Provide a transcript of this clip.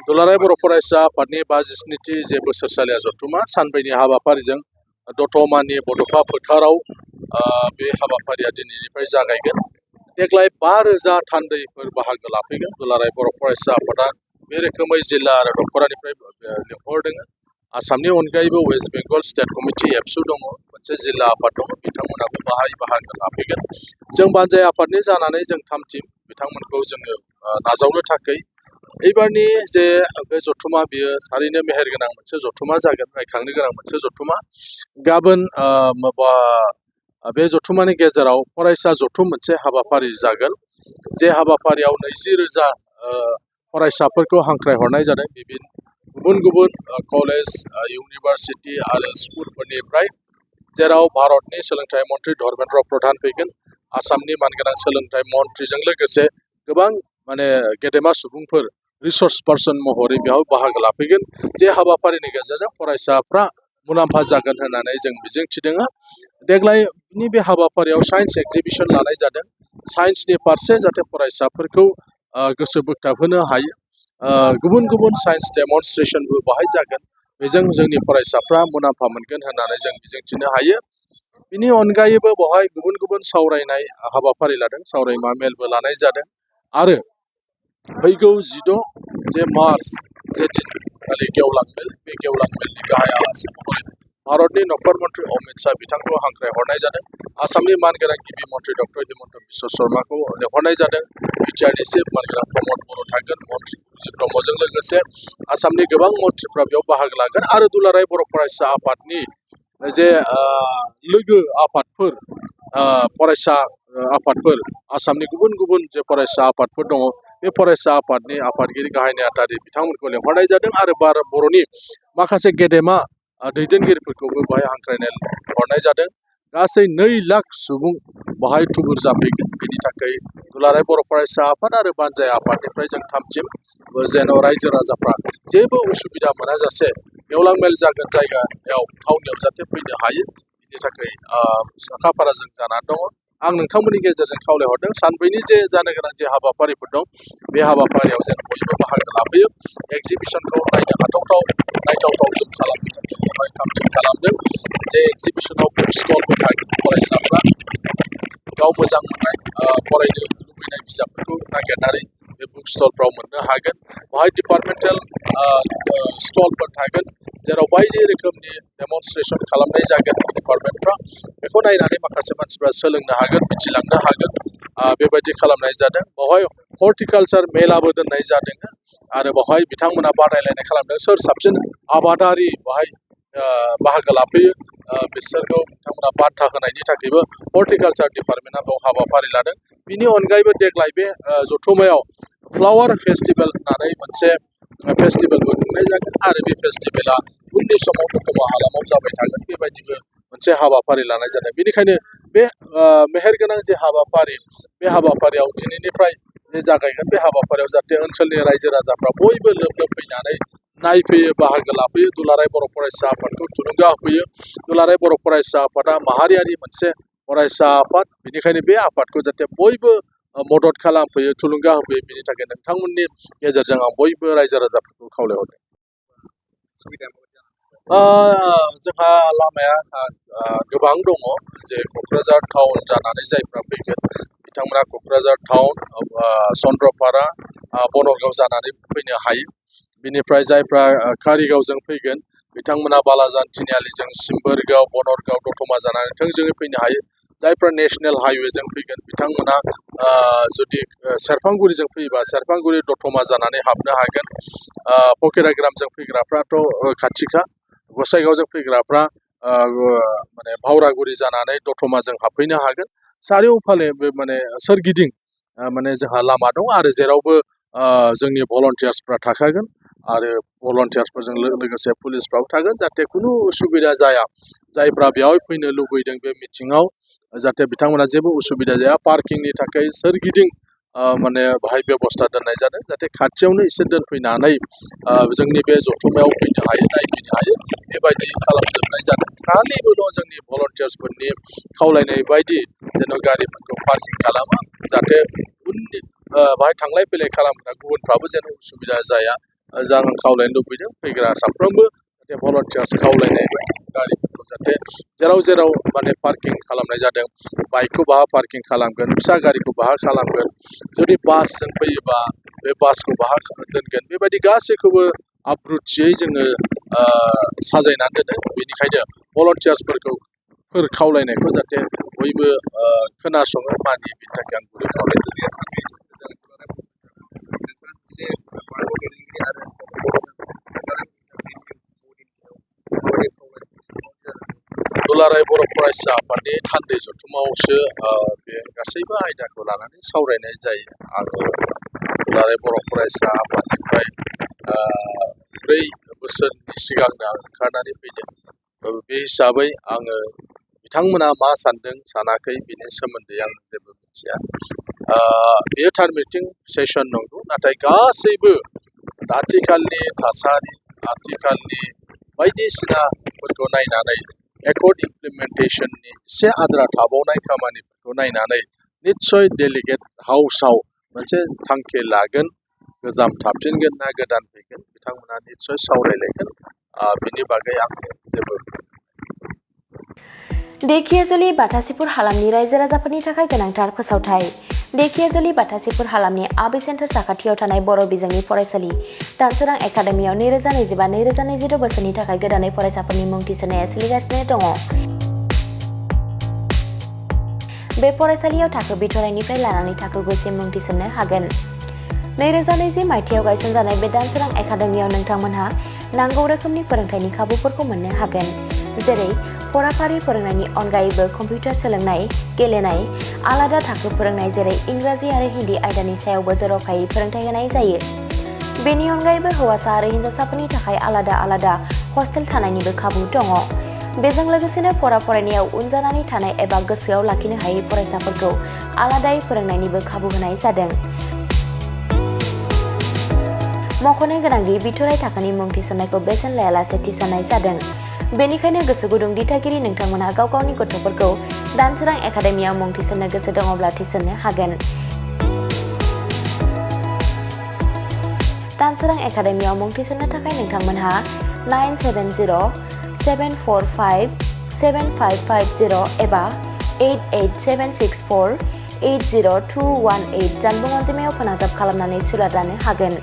दुलाराय बर' फरायसा आफादनि 57थि जे बोसोरसालिया जथुमा सानब्रैनि हाबाफारिजों दतमानि बड'फा फोथाराव बे हाबाफारिया दिनैनिफ्राय जागायगोन। देग्लाय 5,000 थान्दैफोर बाहागो लाफैगोन। दुलाराय बर' फरायसा आफादा बे रोखोमै जिल्ला आरो दख'रानिफ्राय लिंहरदों। आसामनि अनगायैबो वेस्ट बेंगल स्टेट कमिटि एबसु दङ, मोनसे जिल्ला आफाद दङ, बिथांमोनाबो बाहाय बाहागो लाफैगोन। जों बानजाय आफादनि जानानै जों 3 टिम बिथांमोनखौ जोङो नाजावनो थाखाय एबारनि जे बे जथुमा बियो थारैनो मेहेरगोनां मोनसे जथुमा जागोन, रायखांनो गोनां मोनसे जथुमा। गाबोन बे जथुमानि गेजेराव फरायसा जथुम मोनसे हाबाफारि जागोन, जे हाबाफारियाव 20,000 फरायसाफोरखौ हांख्रायहरनाय जादों। गुबुन गुबुन कलेज, इउनिभारसिटि आरो स्कुलफोरनिफ्राय, जेराव भारतनि सोलोंथाइ मन्त्रि धर्मेन्द्र प्रधान फैगोन, आसामनि मानगोनां सोलोंथाइ मन्त्रिजों लोगोसे गोबां गेदेमा सुबुंफोर रिसर्स पार्सन महरै बेयाव बाहागो लाफैगोन। जे हाबाफारिनि गेजेरजों फरायसाफ्रा मुलाम्फा जागोन होननानै जों मिजिंथिदों। देग्लायनि बे हाबाफारियाव साइन्स एक्जिबिसन लानाय जादों। साइन्सनि फारसे जाहाथे फरायसाफोरखौ गोसो बोगथाबहोनो हायो। गुबुन गुबुन साइन्स डेमनस्ट्रेसनबो बाहाय जागोन। बेजों जोंनि फरायसाफ्रा मुलाम्फा मोनगोन होननानै जों मिजिंथिनो हायो। बिनि अनगायैबो बेवहाय गुबुन गुबुन सावरायनाय हाबाफारि लादों, सावरायमा मेलबो लानाय जादों। आरो फैगौ 16 जे मार्च जे दिनखालि गेवलां मेल, बे गेवलां मेलनि गाहाय आलासि महरै भारतनि नखर मन्त्रि अमित शाह बिथांखौ हांख्रायहरनाय जादों। आसामनि मानगोनां गिबि मन्त्रि डक्टर हिमन्त बिश्व शर्माखौ लिंहरनाय जादों। बिटिआरनि चिफ मानगोनां प्रमद बर' थागोन, मन्त्रि गुरुजित ब्रह्मजों लोगोसे आसामनि गोबां मन्थ्रिफ्रा बेयाव बाहागो लागोन। आरो दुलाराय बर' फरायसा आफादनि जे लोगो आफादफोर, फरायसा आफादफोर, आसामनि गुबुन गुबुन जे फरायसा आफादफोर दङ, बे फरायसा आफादनि आफादगिरि गाहाय नेहाथारि बिथांमोनखौ लिंहरनाय जादों। आरो बर'नि माखासे गेदेमा दैदेनगिरिफोरखौबो बेहाय हांख्रायनाय हरनाय जादों। गासै 2 लाख सुबुं बेहाय थुबुर जाफैगोन। बेनि थाखाय दुलाराय बर' फरायसा आफाद आरो बानजाय आफादनिफ्राय जों 3 टिम, जेन' रायजो राजाफ्रा जेबो उसुबिदा मोनाजासे गेवलां मेल जागोन जायगायाव, थावनियाव जाहाथे फैनो हायो, बिनि थाखाय साखा-फारा जों जानानै दङ। आं नोंथांमोननि गेजेरजों खावलायहरदों, सानब्रैनि जे जानो गोनां जे हाबाफारिफोर दं, बे हाबाफारियाव जेन बयबो बाहागो लाफैयो। एक्जिबिसनखौ नायनो हाथावथाव, नायथावथाव जों खालामनो थाखाय बेवहाय 3 टिम खालामदों। जे एक्जिबिसनाव बुक स्टलबो थागोन, फरायसाफ्रा गाव मोजां मोननाय फरायनो लुबैनाय बिजाबफोरखौ नागिरनानै बे बुक स्टलफ्राव मोननो हागोन। बेवहाय डिपार्टमेन्टेल स्टलफोर थागोन, जेराव बायदि रोखोमनि डेमनस्ट्रेसन खालामनाय जागोन। डिपार्टमेन्टफ्रा बेखौ नायनानै माखासे मानसिफ्रा सोलोंनो हागोन, मिथिलांनो हागोन, बेबायदि खालामनाय जादों। बेवहाय हर्टिकालचार मेलाबो दोननाय जादों। आरो बेवहाय बिथांमोना बादायलायनाय खालामदों, सोर साबसिन आबादारि बेवहाय बाहागो लाफैयो, बिसोरखौ बिथांमोना बान्था होनायनि थाखायबो हर्टिकालचार डिपार्टमेन्टआ बेयाव हाबाफारि लादों। बिनि अनगायैबो देग्लाय बे जथुमायाव फ्लावार फेस्टिभेल होननानै मोनसे फेस्टिभेलबो खुंनाय जागोन। आरो बे फेस्टिभेला उननि समाव दतमा हालामाव जाबाय थागोन, बेबायदिबो मोनसे हाबाफारि लानाय जादों। बेनिखायनो बे मेहेरगोनां जे हाबाफारि, बे हाबाफारियाव दिनैनिफ्राय जे जागायगोन, बे हाबाफारियाव जाहाथे ओनसोलनि रायजो राजाफ्रा बयबो लोब लोब फैनानै नायफैयो, बाहागो लाफैयो, दुलाराय बर' फरायसा आफादखौ थुलुंगा होफैयो। दुलाराय बर' फरायसा आफादा माहारियारि मोनसे फरायसा आफाद, बेनिखायनो बे आफादखौ जाहाथे बयबो मदद खालामफैयो, थुलुंगा होफैयो, बेनि थाखाय नोंथांमोननि गेजेरजों आं बयबो रायजो राजाफोरखौ खावलायहरदों। जोंहा लामाया गोबां दङ। जे क'क्राझार टाउन जानानै जायफ्रा फैगोन, बिथांमोना क'क्राझार टाउन, चन्द्रपारा, बनरगाव जानानै फैनो हायो। बिनिफ्राय जायफ्रा कारिगावजों फैगोन, बिथांमोना बालाजान, तिनिआलिजों सिम्बोरगाव, बनरगाव, दतमा जानानै थोंजोङै फैनो हायो। जायफ्रा नेसनेल हाइवेजों फैगोन, बिथांमोना जुदि सेरफांगुरिजों फैयोबा सेरफांगुरि, दतमा जानानै हाबनो हागोन। फकिराग्रामजों फैग्राफ्राथ' खाथिखा, गसाइगावजों फैग्राफ्रा भावरागुरि जानानै दतमाजों हाबफैनो हागोन। चारिय'फाले सोरगिदिं जोंहा लामा दं। आरो जेरावबो जोंनि भलन्टियार्सफ्रा थाखागोन, आरो भलन्टियार्सफोरजों लोगोसे पुलिसफ्राबो थागोन, जाहाथे खुनु उसुबिदा जाया। जायफ्रा बेयाव फैनो लुबैदों बे मिटिङाव, जाहाथे बिथांमोना जेबो उसुबिदा जाया। पार्किंनि थाखाय सोरगिदिं बाहाय बेबस्था दोननाय जादों, जाहाथे खाथियावनो एसे दोनफैनानै जोंनि बे जथुमायाव फैनो हायो, नायफैनो हायो, बेबायदि खालामजोबनाय जादों। खालिबोल' जोंनि भलन्टियार्सफोरनि खावलायनाय बायदि जेन' गारिफोरखौ पार्किं खालामा, जाहाथे उननि बाहाय थांलाय फैलाय खालामग्रा गुबुनफ्राबो जेन' उसुबिदा जाया, आं खावलायनो लुबैदों फैग्रा साफ्रोमबो भलन्टियार्स खावलायनाय गारिफोरखौ जाहाथे जेराव जेराव माने पार्किं खालामनाय जादों बाइकखौ बाहा पार्किं खालामगोन फिसा गारिखौ बाहा खालामगोन जुदि बासजों फैयोबा बे बासखौ बाहा दोनगोन बेबायदि गासैखौबो आब्रुथियै जोङो साजायनानै दोनो बेनिखायनो भलन्टियार्सफोरखौ खावलायनायखौ जाहाथे बयबो खोनासङो मानियो बेनि थाखाय आं गुरै खावलायदों। दुलाराय बर' फरायसा आफादनि थान्दै जथुमावसो बे गासैबो आयदाखौ लानानै सावरायनाय जायो आरो दुलाराय बर' फरायसा आफादनिफ्राय 4 बोसोरनि सिगांनो आं ओंखारनानै फैदों बे हिसाबै आङो बिथांमोना मा सानदों सानाखै बेनि सोमोन्दै आं जेबो मिथिया बेयो थार मिटिं सेसन नंगौ नाथाय गासैबो आथिखालनि थासारि आथिखालनि बायदिसिनाफोरखौ नायनानै एकर्ड इमप्लिमेन्टेसननि एसे आद्रा थाबावनाय खामानिफोरखौ नायनानै निस्सय डेलिगेट हाउसाव मोनसे थांखि लागोन गोजाम थाफिनगोन ना गोदान फैगोन बिथांमोना निस्सय सावरायलायगोन बिनि बागै आं जेबो देखियाजुलि बाथासिपुर हालामनि रायजो राजाफोरनि थाखाय गोनांथार फोसावथाय देखियाजुलि बाथासिपुर हालामनि आबै सेन्टार साखाथियाव थानाय बर' बिजोंनि फरायसालि दानसोरां एकाडेमियाव 2025-2026 बोसोरनि थाखाय गोदानै फरायसाफोरनि मुं थिसननाया सोलिगासिनो दङ। बे फरायसालियाव थाखो बिथराइनिफ्राय लानानै थाखो 9सिम मुं थिसननो हागोन। 2020 मायथाइयाव गायसनजानाय बे दानसोरां एकाडेमियाव नोंथांमोनहा नांगौ रोखोमनि फोरोंथायनि खाबुफोरखौ मोननो हागोन जेरै फराफारि फोरोंनायनि अनगायैबो कम्पिउटार सोलोंनाय गेलेनाय आलादा थाखो फोरोंनाय जेरै इंराजि आरो हिन्दी आयदानि सायावबो जर'खायै फोरोंथाय होनाय जायो। बेनि अनगायैबो हौवासा आरो हिन्जावसाफोरनि थाखाय आलादा हस्टेल थानायनिबो खाबु दङ। बेजों लोगोसेनो फरायनायाव उन जानानै थानाय एबा गोसोआव लाखिनो हायै फरायसाफोरखौ आलादायै फोरोंनायनिबो खाबु होनाय जादों। मख'नो गोनांदि बिथराइ थाखोनि मुं थिसननायखौ बेसेन लायालासे थिसननाय जादों। बेनिखायनो गोसो गुदुं दिथागिरि नोंथांमोनहा गाव गावनि गथ'फोरखौ दानसोरां एकाडेमियाव मुं थिसननो गोसो दङब्ला थिसननो हागोन। दानसोरां एकाडेमियाव मुं थिसननो थाखाय नोंथांमोनहा 977074575550 एबा 88764802118 जानबुं अनजिमायाव फोनांजाब खालामनानै सुलाद लानो हागोन।